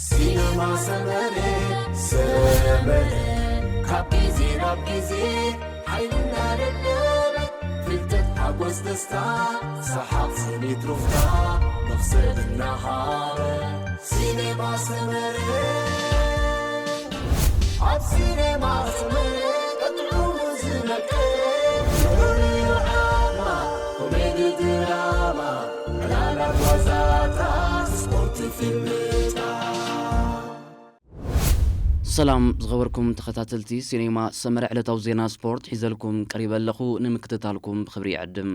ሲነማ ሰመረ፣ ሰመረ፣ ካብ ግዜ ናብ ግዜ ሓይልና ደለበ፣ ፍልጠት ሓጎስ ደስታ፣ ሰሓቕ ስኒት ሩፍታ፣ መኽሰብ እናሃበ። ሲነማ ሰመረ፣ ኣብ ሲነማ ሰመረ፣ ቀጥዑ ዝመቀረ፣ ፍቕሪ ዓማ፣ ኮሜዲ ድራማ፣ ዕላላት ዋዛታት፣ ስፖርት ፊልምታት። ሰላም ዝኸበርኩም ተኸታተልቲ ሲኔማ ሰመረ፣ ዕለታዊ ዜና ስፖርት ሒዘልኩም ቀሪበ ኣለኹ። ንምክትታልኩም ብኽብሪ ይዕድም።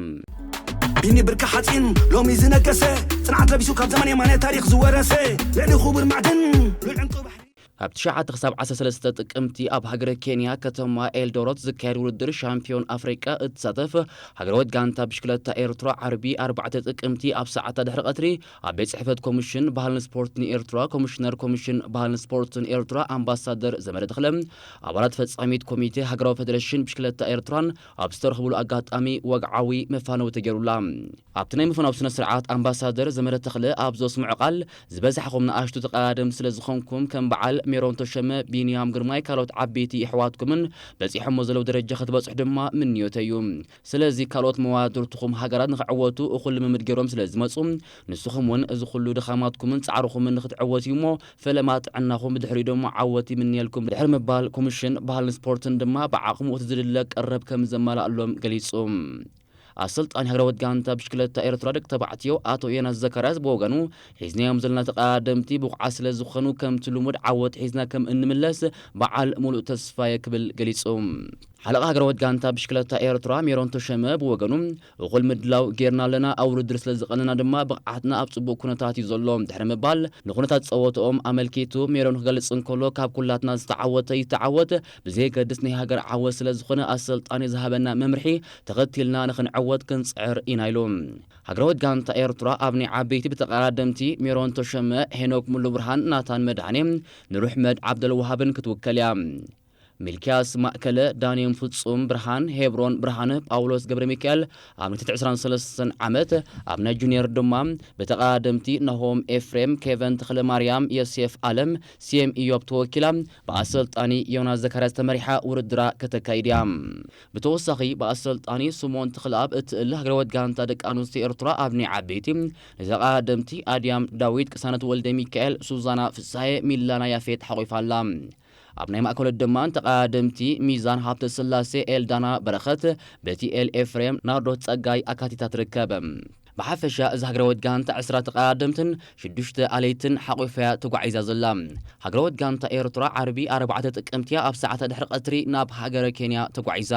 ቢኒ ብርኪ ሓፂን ሎሚ ዝነገሰ፣ ፅንዓት ለቢሱ ካብ ዘመን የማነ ታሪኽ ዝወረሰ፣ ልዕሊ ክቡር ማዕድን ሉል ዕንቁ ባሕሪ። ካብ ትሽዓተ ክሳብ ዓሰርተ ሰለስተ ጥቅምቲ ኣብ ሃገረ ኬንያ ከተማ ኤልዶሮት ዝካየድ ውድድር ሻምፒዮን ኣፍሪቃ እትሳተፍ ሃገራዊት ጋንታ ብሽክለታ ኤርትራ ዓርቢ ኣርባዕተ ጥቅምቲ ኣብ ሰዓታት ድሕሪ ቀትሪ ኣብ ቤት ጽሕፈት ኮሚሽን ባህልን ስፖርትን ኤርትራ ኮሚሽነር ኮሚሽን ባህልን ስፖርትን ኤርትራ ኣምባሳደር ዘመደ ተኽለ፣ ኣባላት ፈጻሚት ኮሚቴ ሃገራዊ ፌደሬሽን ብሽክለታ ኤርትራን ኣብ ዝተረኽብሉ ኣጋጣሚ ወግዓዊ መፋነዊ ተገይሩላ። ኣብቲ ናይ ምፍናው ስነ ስርዓት ኣምባሳደር ዘመደ ተኽለ ኣብ ዘስምዖ ቃል፣ ዝበዛሕኹም ንኣሽቱ ተቐዳደምቲ ስለ ዝኾንኩም ከም በዓል ሜሮን ተሸመ፣ ቢንያም ግርማይ ካልኦት ዓበይቲ የሕዋትኩምን በጺሖሞ ዘለዉ ደረጃ ክትበጽሑ ድማ ምንዮተይ እዩ። ስለዚ ካልኦት መዋድርትኹም ሃገራት ንኽዕወቱ እኹል ልምምድ ገይሮም ስለ ዝመጹ፣ ንስኹም እውን እዚ ኩሉ ድኻማትኩምን ጻዕርኹምን ንኽትዕወቱ እዩ እሞ፣ ፈለማ ጥዕናኹም ብድሕሪኡ ድማ ዓወት ይምንየልኩም ድሕሪ ምባል፣ ኮሚሽን ባህልን ስፖርትን ድማ ብዓቕሙ እቲ ዝድለ ቀረብ ከም ዘማልኣሎም ገሊጹ። ኣሰልጣኒ ሃገራዊት ጋንታ ብሽክለታ ኤርትራ ደቂ ተባዕትዮ ኣቶ ዮናስ ዘካርያስ ብወገኑ፣ ሒዝናዮም ዘለና ተቐዳደምቲ ብቑዓት ስለ ዝኾኑ ከምቲ ልሙድ ዓወት ሒዝና ከም እንምለስ በዓል ሙሉእ ተስፋየ ክብል ገሊጹ። ሓለቓ ሃገራዊት ጋንታ ብሽክለታ ኤርትራ ሜሮን ተሸመ ብወገኑ፣ እኹል ምድላው ጌርና ኣለና፣ ኣብ ውድድር ስለ ዝቐነና ድማ ብቕዓትና ኣብ ጽቡቕ ኩነታት እዩ ዘሎ ድሕሪ ምባል፣ ንኹነታት ጸወትኦም ኣመልኪቱ ሜሮን ክገልጽ እንከሎ፣ ካብ ኩላትና ዝተዓወተ ይተዓወት፣ ብዘየገድስ ናይ ሃገር ዓወት ስለ ዝኾነ ኣሰልጣኒ ዝሃበና መምርሒ ተኸቲልና ንኽንዕወት ክንጽዕር ኢና ኢሉ። ሃገራዊት ጋንታ ኤርትራ ኣብ ናይ ዓበይቲ ብተቐዳደምቲ ሜሮን ተሸመ፣ ሄኖክ ሙሉ ብርሃን፣ ናታን መድሃኔ፣ ንሩሕመድ ዓብደልወሃብን ክትውከል እያ። ሚልክያስ ማእከለ፣ ዳንኤል ፍጹም ብርሃን፣ ሄብሮን ብርሃነ፣ ጳውሎስ ገብረ ሚካኤል ኣብ ናይ ትሕቲ ዕስራን ሰለስተን ዓመት፣ ኣብ ናይ ጁኒየር ድማ ብተቐዳደምቲ ናሆም ኤፍሬም፣ ኬቨን ተኽለ ማርያም፣ ዮሴፍ ኣለም፣ ሲኤም ኢዮብ ተወኪላ ብኣሰልጣኒ ዮናስ ዘካርያስ ተመሪሓ ውድድራ ከተካይድ እያ። ብተወሳኺ ብኣሰልጣኒ ስሞን ተኽለኣብ እትእለ ሃገራዊት ጋንታ ደቂ ኣንስትዮ ኤርትራ ኣብ ናይ ዓበይቲ ንተቐዳደምቲ ኣድያም ዳዊት፣ ቅሳነት ወልደ ሚካኤል፣ ሱዛና ፍስሃየ፣ ሚላና ያፌት ሓቑፋ ኣላ። ኣብ ናይ ማእከሎት ድማ ተቐዳደምቲ ሚዛን ሃብተ ስላሴ፣ ኤልዳና በረኸት፣ ቤቲኤል ኤፍሬም፣ ናርዶስ ጸጋይ ኣካቲታ ትርከብ። ብሓፈሻ እዛ ሃገራዊት ጋንታ ዕስራ ተቐዳደምትን ሽዱሽተ ኣለይትን ሓቑፋ እያ ተጓዒዛ ዘላ። ሃገራዊት ጋንታ ኤርትራ ዓርቢ ኣርባዕተ ጥቅምቲ እያ ኣብ ሰዓታት ድሕሪ ቀትሪ ናብ ሃገረ ኬንያ ተጓዒዛ።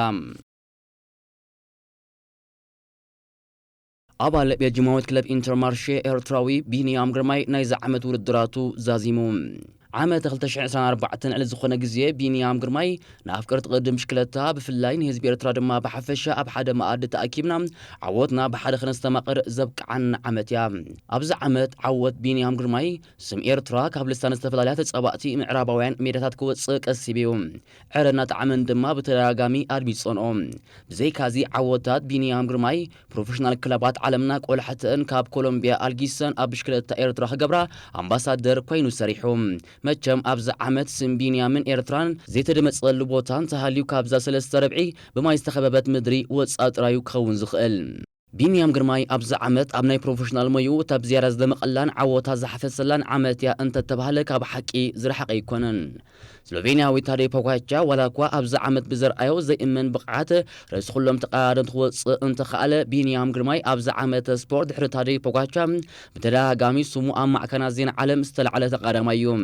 ኣባል ቤልጂማዊት ክለብ ኢንተርማርሼ ኤርትራዊ ቢንያም ግርማይ ናይዚ ዓመት ውድድራቱ ዛዚሙ። ዓመት ክልተ ሽሕን ዕስራን ኣርባዕተን ልዕሊ ዝኾነ ግዜ ቢንያም ግርማይ ንኣፍቀርቲ ቅድድም ብሽክለታ ብፍላይ ንህዝቢ ኤርትራ ድማ ብሓፈሻ ኣብ ሓደ መኣዲ ተኣኪብና ዓወትና ብሓደ ከነስተማቕር ዘብቅዓና ዓመት እያ። ኣብዚ ዓመት ዓወት ቢንያም ግርማይ ስም ኤርትራ ካብ ልሳነ ዝተፈላለያ ተጻባእቲ ምዕራባውያን ሜዳታት ክወጽእ ቀሲቡ እዩ። ዕረ እናጠዓመን ድማ ብተደጋጋሚ ኣድቢጾንኦ። ብዘይካዚ ዓወታት ቢንያም ግርማይ ፕሮፌሽናል ክለባት ዓለምና ቆላሕተአን ካብ ኮሎምቢያ ኣልጊሰን ኣብ ብሽክለታ ኤርትራ ክገብራ ኣምባሳደር ኮይኑ ሰሪሑ። መቸም ኣብዚ ዓመት ስም ቢንያምን ኤርትራን ዘይተደመጸሉ ቦታ እንተሃልዩ ካብዛ ሰለስተ ረብዒ ብማይ ዝተኸበበት ምድሪ ወጻ ጥራዩ ክኸውን ዝኽእል። ቢንያም ግርማይ ኣብዚ ዓመት ኣብ ናይ ፕሮፌሽናል ሞይኡ እታ ብዝያዳ ዝደመቐላን ዓወታ ዝሓፈሰላን ዓመት እያ እንተተባህለ ካብ ሓቂ ዝረሓቐ ኣይኮነን። ስሎቬንያዊ ታዴ ፖጋቻ ዋላ እኳ ኣብዚ ዓመት ብዘርኣዮ ዘይእመን ብቕዓት ርእሲ ኩሎም ተቐዳደምቲ ክወጽእ እንተኸኣለ፣ ቢንያም ግርማይ ኣብዚ ዓመተ ስፖርት ድሕሪ ታዴ ፖጋቻ ብተደጋጋሚ ስሙ ኣብ ማዕከናት ዜና ዓለም ዝተላዕለ ተቐዳዳማይ እዩ።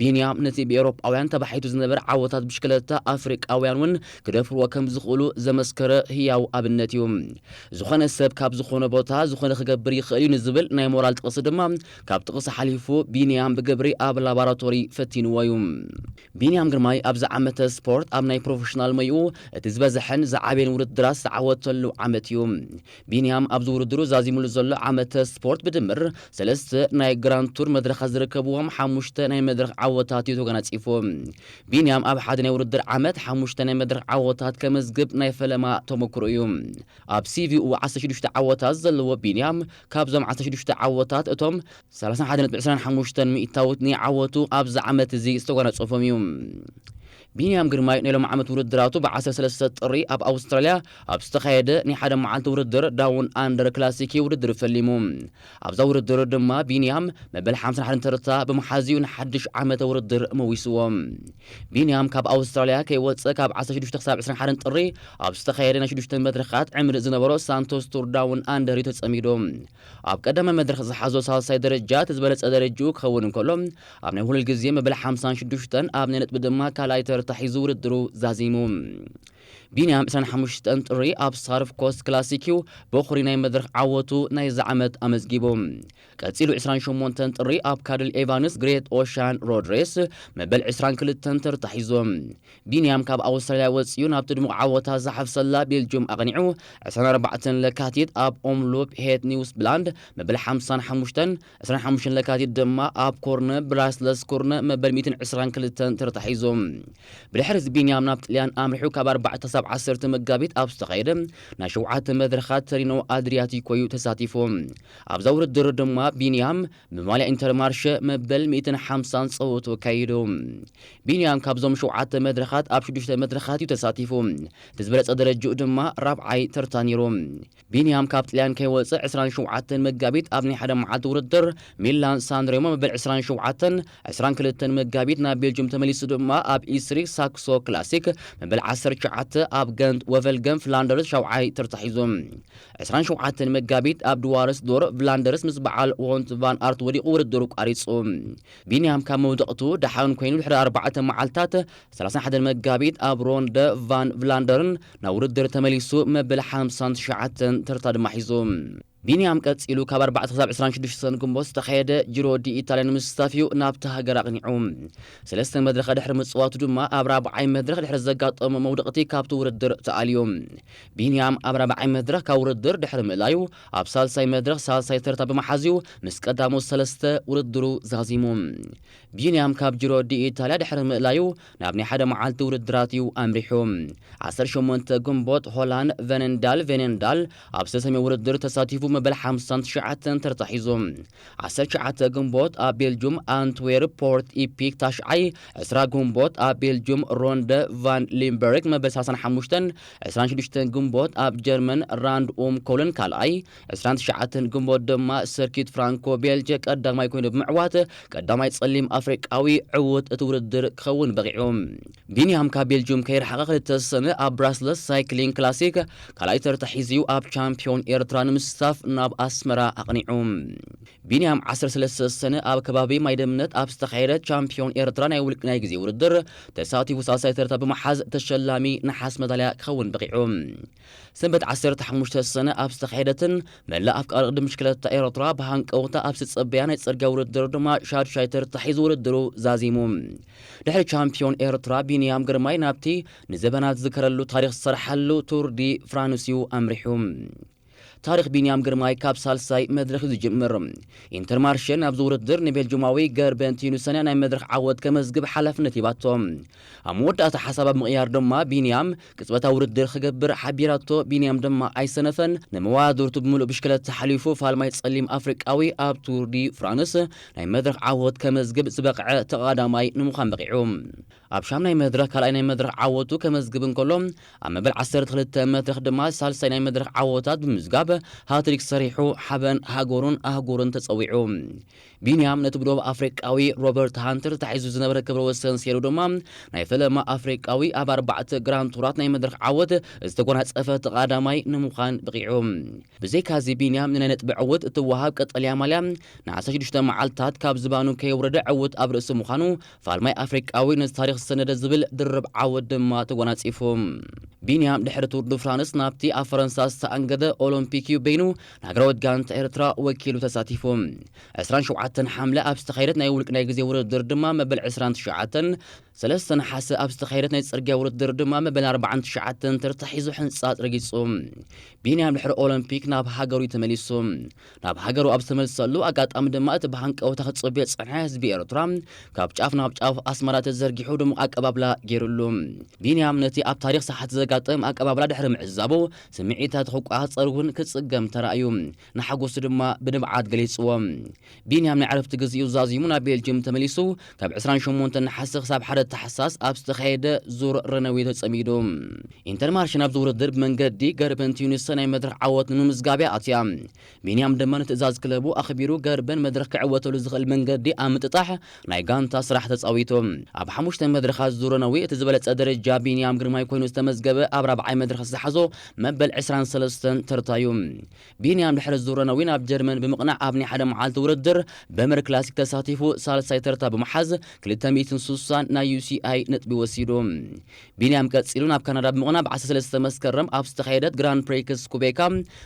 ቢንያም ነቲ ብኤውሮጳውያን ተባሒቱ ዝነበረ ዓወታት ብሽክለታ ኣፍሪቃውያን እውን ክደፍርዎ ከም ዝኽእሉ ዘመስከረ ህያው ኣብነት እዩ። ዝኾነ ሰብ ካብ ዝኾነ ቦታ ዝኾነ ክገብር ይኽእል እዩ ንዝብል ናይ ሞራል ጥቕሲ ድማ ካብ ጥቕሲ ሓሊፉ ቢንያም ብግብሪ ኣብ ላቦራቶሪ ፈቲንዎ እዩ። ቢንያም ግርማይ ኣብዚ ዓመተ ስፖርት ኣብ ናይ ፕሮፌሽናል ሞይኡ እቲ ዝበዝሐን ዝዓበየን ውድድራት ዝተዓወተሉ ዓመት እዩ። ቢንያም ኣብዚ ውድድሩ ዛዚሙሉ ዘሎ ዓመተ ስፖርት ብድምር ሰለስተ ናይ ግራንድ ቱር መድረኻት ዝርከብዎም ሓሙሽተ ናይ መድረኽ ዓወታት እዩ ተጎናጺፉ። ቢንያም ኣብ ሓደ ናይ ውድድር ዓመት ሓሙሽተ ናይ መድረኽ ዓወታት ከመዝግብ ናይ ፈለማ ተመክሮ እዩ። ኣብ ሲቪኡ ዓሰርተ ሽዱሽተ ዓወታት ዘለዎ ቢንያም፣ ካብዞም ዓሰርተ ሽዱሽተ ዓወታት እቶም ሰላሳ ሓደ ነጥቢ ዕስራን ሓሙሽተን ሚእታዊት ናይ ዓወቱ ኣብዚ ዓመት እዚ ዝተጓናጸፎም እዩ። ቢንያም ግርማይ ናይ ሎም ዓመት ውድድራቱ ብ ዓሰርተ ሰለስተ ጥሪ ኣብ ኣውስትራልያ ኣብ ዝተኻየደ ናይ ሓደ መዓልቲ ውድድር ዳውን ኣንደር ክላሲክ ውድድር ፈሊሙ። ኣብዛ ውድድር ድማ ቢንያም መበል ሓምሳን ሓደን ተርታ ብምሓዝዩ ንሓድሽ ዓመተ ውድድር መዊስዎ። ቢንያም ካብ ኣውስትራልያ ከይወጸ ካብ ዓሰርተ ሽዱሽተ ክሳብ ዕስራን ሓደን ጥሪ ኣብ ዝተኻየደ ናይ ሽዱሽተ መድረኻት ዕምሪ ዝነበሮ ሳንቶስ ቱር ዳውን ኣንደር እዩ ተጸሚዱ። ኣብ ቀዳማይ መድረኽ ዝሓዞ ሳልሳይ ደረጃ እቲ ዝበለጸ ደረጅኡ ክኸውን እንከሎ፣ ኣብ ናይ ኩሉ ግዜ መበል ሓምሳን ሽዱሽተን ኣብ ናይ ነጥቢ ድማ ካልኣይ ተርታ ሒዙ ውድድሩ ዛዚሙ። ቢንያም ዕስራን ሓሙሽተን ጥሪ ኣብ ሳርፍ ኮስት ክላሲክ እዩ በኹሪ ናይ መድረኽ ዓወቱ ናይዚ ዓመት ኣመዝጊቡ። ቀጺሉ ዕስራን ሸሞንተን ጥሪ ኣብ ካድል ኤቫንስ ግሬት ኦሻን ሮድ ሬስ መበል ዕስራን ክልተን ተርታ ሒዞም። ቢንያም ካብ ኣውስትራልያ ወጺኡ ናብቲ ድሙቕ ዓወታ ዝሓፍሰላ ቤልጅም ኣቕኒዑ፣ ዕስራን ኣርባዕተን ለካቲት ኣብ ኦምሉፕ ሄት ኒውስ ብላንድ መበል ሓምሳን ሓሙሽተን፣ ዕስራን ሓሙሽተን ለካቲት ድማ ኣብ ኮርነ ብራስለስ ኮርነ መበል ሚእትን ዕስራን ክልተን ተርታ ሒዞም። ብድሕሪ እዚ ቢንያም ናብ ጥልያን ኣምሪሑ ካብ ኣርባዕተ ክሳብ ዓሰርተ መጋቢት ኣብ ዝተኻየደ ናይ ሸውዓተ መድረኻት ተሪኖ ኣድሪያቲኮ እዩ ተሳቲፉ። ኣብዛ ውድድር ድማ ቢንያም ብማልያ ኢንተርማርሸ መበል ሚእትን ሓምሳን ጸወቱ ኣካይዱ። ቢንያም ካብዞም ሸውዓተ መድረኻት ኣብ ሽዱሽተ መድረኻት እዩ ተሳቲፉ። እቲ ዝበለጸ ደረጅኡ ድማ ራብዓይ ተርታ ነይሩ። ቢንያም ካብ ጥልያን ከይወጸ ዕስራን ሸውዓተን መጋቢት ኣብ ናይ ሓደ መዓልቲ ውድድር ሚላን ሳንሬሞ መበል ዕስራን ሸውዓተን፣ ዕስራን ክልተን መጋቢት ናብ ቤልጅም ተመሊሱ ድማ ኣብ ኢስሪ ሳክሶ ክላሲክ መበል ዓሰርተ ትሽዓተ ኣብ ገንት ወቨልገን ፍላንደርስ ሻውዓይ ተርታ ሒዙ። ዕስራን ሸውዓተን መጋቢት ኣብ ድዋርስ ዶር ፍላንደርስ ምስ በዓል ዎንት ቫን ኣርት ወዲቑ ውድድሩ ቋሪጹ። ቢንያም ካብ መውደቕቱ ደሓን ኮይኑ ድሕሪ ኣርባዕተ መዓልታት ሰላሳን ሓደን መጋቢት ኣብ ሮንደ ቫን ቭላንደርን ናብ ውድድር ተመሊሱ መበል ሓምሳን ትሽዓተን ተርታ ድማ ሒዙ። ቢንያም ቀጺሉ ካብ ኣርባዕተ ክሳብ ዕስራን ሽዱሽተን ግንቦት ዝተኻየደ ጂሮ ዲ ኢታልያ ንምስታፍ እዩ ናብቲ ሃገር ኣቕኒዑ። ሰለስተ መድረኽ ድሕሪ ምጽዋቱ ድማ ኣብ ራብዓይ መድረኽ ድሕሪ ዘጋጠሞ መውደቕቲ ካብቲ ውድድር ተኣልዩ። ቢንያም ኣብ ራብዓይ መድረኽ ካብ ውድድር ድሕሪ ምእላዩ ኣብ ሳልሳይ መድረኽ ሳልሳይ ተርታ ብምሓዝዩ ምስ ቀዳሞት ሰለስተ ውድድሩ ዛዚሙ። ቢንያም ካብ ጂሮ ዲ ኢታልያ ድሕሪ ምእላዩ ናብ ናይ ሓደ መዓልቲ ውድድራት እዩ ኣምሪሑ። ዓሰርተ ሸሞንተ ግንቦት ሆላንድ ቨነንዳል ቬነንዳል ኣብ ሰሰሚ ውድድር ተሳቲፉ መበል ሓምሳን ትሽዓተን ተርታ ሒዙ። ዓሰርተ ትሽዓተ ግንቦት ኣብ ቤልጁም ኣንትዌርፕ ፖርት ኢፒክ ታሽዓይ፣ ዕስራ ግንቦት ኣብ ቤልጁም ሮንደ ቫን ሊምበርግ መበል ሰላሳን ሓሙሽተን፣ ዕስራን ሽዱሽተን ግንቦት ኣብ ጀርመን ራንድ ኡም ኮልን ካልኣይ፣ ዕስራን ትሽዓተን ግንቦት ድማ ሰርኪት ፍራንኮ ቤልጅ ቀዳማይ ኮይኑ ብምዕዋት ቀዳማይ ጸሊም ኣፍሪቃዊ ዕዉት እቲ ውድድር ክኸውን በቒዑ። ቢንያም ካብ ቤልጅም ከይረሓቐ ክልተ ሰነ ኣብ ብራስለስ ሳይክሊንግ ክላሲክ ካልኣይ ተርታ ሒዙ ኣብ ቻምፒዮን ኤርትራ ንምስታፍ ናብ ኣስመራ ኣቕኒዑ። ቢንያም ዓሰርተ ሰለስተ ሰነ ኣብ ከባቢ ማይደምነት ኣብ ዝተኻየደ ቻምፒዮን ኤርትራ ናይ ውልቂ ናይ ግዜ ውድድር ተሳቲፉ ሳልሳይ ተርታ ብምሓዝ ተሸላሚ ነሓስ መዳልያ ክኸውን በቒዑ። ሰንበት ዓሰርተ ሓሙሽተ ሰነ ኣብ ዝተኻየደትን መላእ ኣፍቃሪ ቅድም ብሽክለታ ኤርትራ ብሃንቀውታ ኣብ ዝጸበያ ናይ ጽርግያ ውድድር ድማ ሻድሻይ ተርታ ሒዙ ውድድሩ ዛዚሙ። ድሕሪ ቻምፒዮን ኤርትራ ቢንያም ግርማይ ናብቲ ንዘበናት ዝዝከረሉ ታሪኽ ዝሰርሓሉ ቱር ዲ ፍራንስ እዩ ኣምሪሑ። ታሪኽ ቢንያም ግርማይ ካብ ሳልሳይ መድረኽ እዩ ዝጅምር። ኢንተርማርሸ ናብዚ ውድድር ንቤልጅማዊ ገርበንቲኑ ሰንያ ናይ መድረኽ ዓወት ከመዝግብ ሓላፍነት ሂባቶ። ኣብ መወዳእታ ሓሳብ ኣብ ምቕያር ድማ ቢንያም ቅጽበታዊ ውድድር ክገብር ሓቢራቶ። ቢንያም ድማ ኣይሰነፈን። ንመዋድርቱ ብምሉእ ብሽክለታ ሓሊፉ ፋልማይ ጸሊም ኣፍሪቃዊ ኣብ ቱር ዲ ፍራንስ ናይ መድረኽ ዓወት ከመዝግብ ዝበቕዐ ተቐዳማይ ንምዃን በቒዑ። ኣብ ሻምናይ መድረኽ ካልኣይ ናይ መድረኽ ዓወቱ ከመዝግብ እንከሎ፣ ኣብ መበል ዓሰርተ ክልተ መድረኽ ድማ ሳልሳይ ናይ መድረኽ ዓወታት ብምምዝጋብ ሃትሪክ ሰሪሑ ሓበን ሃገሩን ኣህጉርን ተጸዊዑ። ቢንያም ነቲ ብደቡብ ኣፍሪቃዊ ሮበርት ሃንተር ተታሒዙ ዝነበረ ክብረ ወሰን ሰይሩ ድማ ናይ ፈለማ ኣፍሪቃዊ ኣብ ኣርባዕተ ግራንድ ቱራት ናይ መድረኽ ዓወት ዝተጎናጸፈ ተቐዳማይ ንምዃን በቒዑ። ብዘይካዚ ቢንያም ንናይ ነጥቢ ዕውት እትወሃብ ቀጠልያ ማልያ ንዓሰርተ ሽዱሽተ መዓልታት ካብ ዝባኑ ከየውረደ ዕውት ኣብ ርእሲ ምዃኑ ፋልማይ ኣፍሪቃዊ ነዚ ታሪኽ ዝሰነደ ዝብል ድርብ ዓወት ድማ ተጎናጺፉ። ቢንያም ድሕሪ ቱር ዱ ፍራንስ ናብቲ ኣብ ፈረንሳ ዝተኣንገደ ኦሎምፒክ እዩ በይኑ ንሃገራዊት ጋንታ ኤርትራ ወኪሉ ተሳቲፉ። ዕስራን ሸውዓተን ሓምለ ኣብ ዝተኻየደት ናይ ውልቂ ናይ ግዜ ውድድር ድማ መበል ዕስራን ትሽዓተን ሰለስተ ነሓሰ ኣብ ዝተኻየደት ናይ ጽርግያ ውድድር ድማ መበል ኣርባዓን ትሽዓተን ተርታ ሒዙ ሕንጻጽ ረጊጹ። ቢንያም ድሕሪ ኦሎምፒክ ናብ ሃገሩ እዩ ተመሊሱ። ናብ ሃገሩ ኣብ ዝተመልሰሉ ኣጋጣሚ ድማ እቲ ብሃንቀውታ ክጽበዮ ዝጸንሐ ህዝቢ ኤርትራ ካብ ጫፍ ናብ ጫፍ ኣስመራ ተዘርጊሑ ድሙቕ ኣቀባብላ ገይሩሉ። ቢንያም ነቲ ኣብ ታሪኽ ሰሓቲ ዘጋጠም ኣቀባብላ ድሕሪ ምዕዛቡ ስምዒታት ክቋጸር እውን ክጽገም ተራእዩ። ንሓጎሱ ድማ ብንብዓት ገሊጽዎ። ቢንያም ናይ ዕረፍቲ ግዜኡ ዛዚሙ ናብ ቤልጅየም ተመሊሱ ካብ ዕስራን ሸሞንተን ነሓሰ ክሳብ ሓደ ታሕሳስ ኣብ ዝተኻየደ ዙር ረነዌ ተጸሚዱ። ኢንተርማርሽ ናብዚ ውድድር ብመንገዲ ገርበን ቲዩኒስ ናይ መድረኽ ዓወት ንምምዝጋብ እያ ኣትያ። ቢንያም ድማ ንትእዛዝ ክለቡ ኣኽቢሩ ገርበን መድረኽ ክዕወተሉ ዝኽእል መንገዲ ኣብ ምጥጣሕ ናይ ጋንታ ስራሕ ተጻዊቱ። ኣብ ሓሙሽተ መድረኻት ዙር ረነዌ እቲ ዝበለጸ ደረጃ ቢንያም ግርማይ ኮይኑ ዝተመዝገበ ኣብ ራብዓይ መድረኽ ዝሓዞ መበል ዕስራን ሰለስተን ተርታ እዩ። ቢንያም ድሕሪ ዙር ረነዌ ናብ ጀርመን ብምቕናዕ ኣብ ናይ ሓደ መዓልቲ ውድድር በመር ክላሲክ ተሳቲፉ ሳልሳይ ተርታ ብምሓዝ ክልተ ሚእትን ስሳን ናይ ዩ ሲ ኣይ ነጥቢ ወሲዱ። ቢንያም ቀጺሉ ናብ ካናዳ ብምቕናዕ ብ ዓሰርተ ሰለስተ መስከረም ኣብ ዝተኻየደት ግራንድ ፕሪክስ ኩቤካ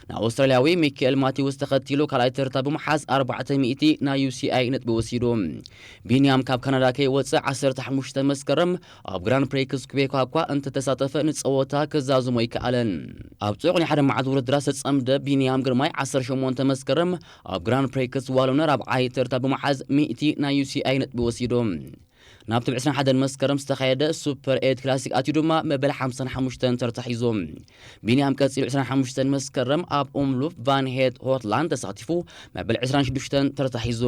ንኣውስትራልያዊ ሚካኤል ማቴዎስ ተኸቲሉ ካልኣይ ተርታ ብምሓዝ ኣርባዕተ ሚእቲ ናይ ዩ ሲ ኣይ ነጥቢ ወሲዱ። ቢንያም ካብ ካናዳ ከይወጸ ዓሰርተ ሓሙሽተ መስከረም ኣብ ግራንድ ፕሪክስ ኩቤካ እኳ እንተተሳተፈ ንጸወታ ክዛዝሞ ኣይከኣለን። ኣብ ጽዑቕ ናይ ሓደ መዓልቲ ውድድራት ዝተጸምደ ቢንያም ግርማይ ዓሰርተ ሸሞንተ መስከረም ኣብ ግራንድ ፕሪክስ ዋሎነ ራብዓይ ተርታ ብምሓዝ ሚእቲ ናይ ዩ ሲ ኣይ ነጥቢ ወሲዱ። ናብቲ ብ ዕስራን ሓደን መስከረም ዝተኻየደ ሱፐር ኤት ክላሲክ ኣትዩ ድማ መበል ሓምሳን ሓሙሽተን ተርታ ሒዙ። ቢንያም ቀጺሉ ዕስራን ሓሙሽተን መስከረም ኣብ ኡምሉፍ ቫን ሄት ሆትላንድ ተሳቲፉ መበል ዕስራን ሽዱሽተን ተርታ ሒዙ።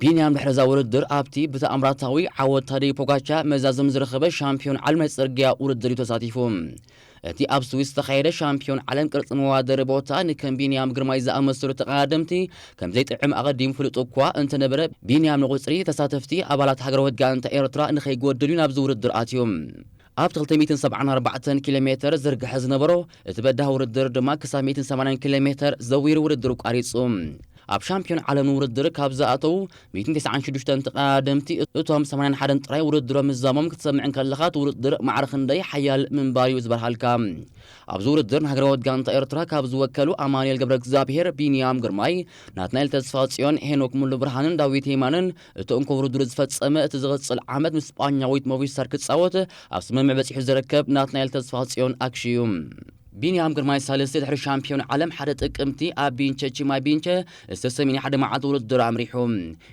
ቢንያም ድሕሪ እዛ ውድድር ኣብቲ ብተኣምራታዊ ዓወት ታደይ ፖጋቻ መዛዘም ዝረኸበ ሻምፒዮን ዓለም ናይ ጽርግያ ውድድር እዩ ተሳቲፉ። እቲ ኣብ ስዊስ ዝተኻየደ ሻምፒዮን ዓለም ቅርጺ መዋደሪ ቦታ ንከም ቢንያም ግርማይ ዝኣመሰሉ ተቐዳደምቲ ከም ዘይጥዕም ኣቐዲሙ ፍሉጥ እኳ እንተነበረ፣ ቢንያም ንቁጽሪ ተሳተፍቲ ኣባላት ሃገራዊት ጋንታ ኤርትራ ንኸይጎድል እዩ ናብዚ ውድድር ኣትዩ። ኣብቲ ክልተ ሚእትን ሰብዓን ኣርባዕተን ኪሎ ሜተር ዝርግሐ ዝነበሮ እቲ በዳህ ውድድር ድማ ክሳብ ሚእትን ሰማንያን ኪሎ ሜተር ዘዊሩ ውድድሩ ቋሪጹ። ኣብ ሻምፒዮን ዓለም ውድድር ካብ ዝኣተዉ ሚእትን ተስዓን ሽዱሽተን ተቐዳደምቲ እቶም ሰማንያን ሓደን ጥራይ ውድድሮም ምዛሞም ክትሰምዕ እንከለኻ እቲ ውድድር ማዕረ ክንደይ ሓያል ምንባር እዩ ዝበርሃልካ። ኣብዚ ውድድር ንሃገራዊት ጋንታ ኤርትራ ካብ ዝወከሉ ኣማኑኤል ገብረ እግዚኣብሔር፣ ቢንያም ግርማይ፣ ናትናኤል ተስፋጽዮን፣ ሄኖክ ሙሉ ብርሃንን ዳዊት የማንን እቲ እንኮ ውድድሩ ዝፈጸመ እቲ ዝቕጽል ዓመት ምስ ስጳኛዊት ሞቪስታር ክጻወት ኣብ ስምምዕ በጺሑ ዝርከብ ናትናኤል ተስፋጽዮን ኣክሽዩ። ቢንያም ግርማይ ሳልስቲ ድሕሪ ሻምፒዮን ዓለም ሓደ ጥቅምቲ ኣብ ቢንቸ ቺማይ ቢንቸ ዝተሰሚኒ ሓደ መዓልቲ ውድድር ኣምሪሑ።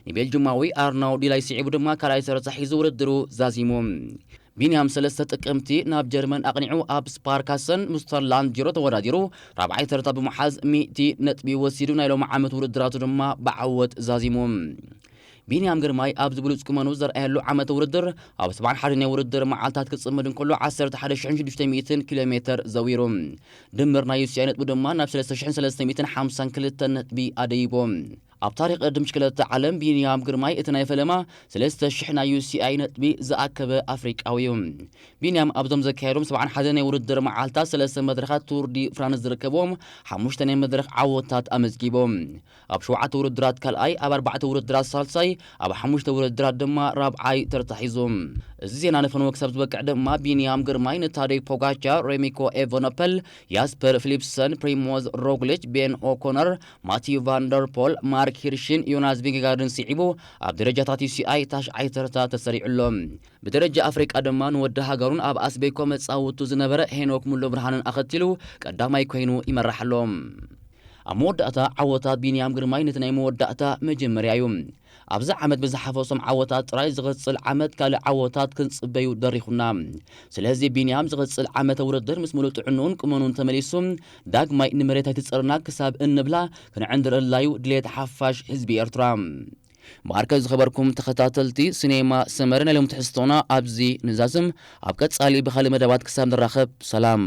ንቤልጅማዊ ኣርናው ዲላይ ስዒቡ ድማ ካልኣይ ተርታ ሒዙ ውድድሩ ዛዚሙ። ቢንያም ሰለስተ ጥቅምቲ ናብ ጀርመን ኣቕኒዑ ኣብ ስፓርካሰን ሙስተርላንድ ጂሮ ተወዳዲሩ ራብዓይ ተርታ ብምሓዝ ሚእቲ ነጥቢ ወሲዱ ናይ ሎሚ ዓመት ውድድራቱ ድማ ብዓወት ዛዚሙ። ቢንያም ግርማይ ኣብዚ ብሉጽ ቁመኑ ዘርኣየሉ ዓመተ ውድድር ኣብ ሰብዓን ሓደን ናይ ውድድር መዓልታት ክጽመድ እንከሎ ዓሰርተ ሓደ ሽሕን ሽዱሽተ ሚእትን ኪሎ ሜተር ዘዊሩ። ድምር ናይ ዩ ሲ ኣይ ነጥቡ ድማ ናብ ሰለስተ ሽሕን ሰለስተ ሚእትን ሓምሳን ክልተን ነጥቢ ኣደይቦ። ኣብ ታሪኽ ቅድም ብሽክለታ ዓለም ቢንያም ግርማይ እቲ ናይ ፈለማ ሰለስተ ሽሕ ናይ ዩ ሲ ኣይ ነጥቢ ዝኣከበ ኣፍሪቃዊ እዩ። ቢንያም ኣብዞም ዘካየዶም ሰብዓን ሓደን ናይ ውድድር መዓልታት ሰለስተ መድረኻት ቱር ዲ ፍራንስ ዝርከብዎም ሓሙሽተ ናይ መድረኽ ዓወታት ኣመዝጊቦም። ኣብ ሸውዓተ ውድድራት ካልኣይ፣ ኣብ ኣርባዕተ ውድድራት ሳልሳይ፣ ኣብ ሓሙሽተ ውድድራት ድማ ራብዓይ ተርታ ሒዙ። እዚ ዜና ንፈነወ ክሳብ ዝበቅዕ ድማ ቢንያም ግርማይ ንታደይ ፖጋቻ፣ ሬሚኮ ኤቨኖፐል፣ ያስፐር ፊሊፕሰን፣ ፕሪሞዝ ሮግሊች፣ ቤን ኦኮነር፣ ማቲዩ ቫንደርፖል፣ ማርክ ሂርሽን ዮናስ ቪንጌጋርድን ስዒቡ ኣብ ደረጃታት ዩ ሲ ኣይ ታሽዓይ ተርታ ተሰሪዑ ኣሎ። ብደረጃ ኣፍሪቃ ድማ ንወዲ ሃገሩን ኣብ ኣስቤኮ መጻውቱ ዝነበረ ሄኖክ ሙሉ ብርሃንን ኣኸቲሉ ቀዳማይ ኮይኑ ይመርሕ ኣሎ። ኣብ መወዳእታ ዓወታት ቢንያም ግርማይ ነቲ ናይ መወዳእታ መጀመርያ እዩ። ኣብዚ ዓመት ብዝሓፈሶም ዓወታት ጥራይ ዝቕጽል ዓመት ካልእ ዓወታት ክንጽበዩ ደሪኹና። ስለዚ ቢንያም ዝቕጽል ዓመተ ውድድር ምስ ሙሉእ ጥዕንኡን ቁመኑን ተመሊሱ ዳግማይ ንመሬት ኣይትጸርና ክሳብ እንብላ ክንዕንድረላ እዩ ድሌት ሓፋሽ ህዝቢ ኤርትራ። ማርከ ዝኸበርኩም ተኸታተልቲ ሲኔማ ሰመረ ናይ ሎም ትሕዝቶና ኣብዚ ንዛዝም። ኣብ ቀጻሊ ብኻልእ መደባት ክሳብ ንራኸብ ሰላም።